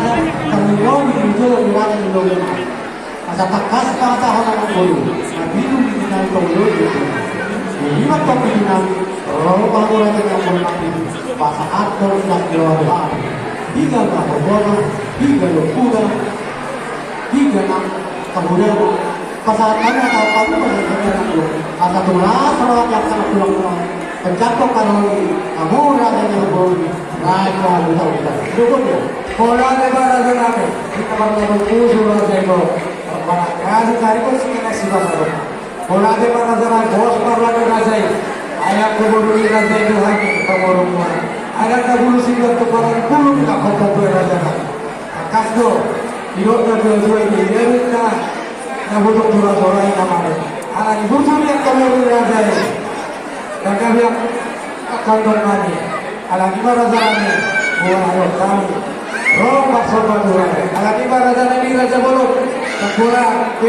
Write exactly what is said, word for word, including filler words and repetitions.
Raja, tarlumobi di jolo ni Raja ni Lomo. Asa tangkas pasahat anak boru, na biru di tinggal tolu itu. Di lima topi di nami, roro pangura dengan bola mati, pasahat bola di lawan Tuhan. Tiga na bola, tiga lopura, tiga na kemudian Pasahat hami, atau kamu pasahat hami, anak lu. Asa tulas roha ni angka na tulang tulang. Pencampur karoli, kamu raja ni rubul, raja buta buta. Dukun ya. Pola de ba raja nami, hita marlabu pusu raja i do. Barang kasih cari pun si kena si basa do. Pola de ba raja nami, bos parlaga raja i. Ayah kuburu ni raja i do hami, pamorong mua. Ada kabulu si batu parang bulu, kita kompok raja nami. Angkas do, idok na tua-tua i, dia minta na butuh tura-tura i namanya. Alani butuh dia kamu raja i. Dan kami akan bermani. Alani ma raja nami, buat ayo kami. Roh pasal madura. Alani ma raja nami, raja bolong. Sekolah, B.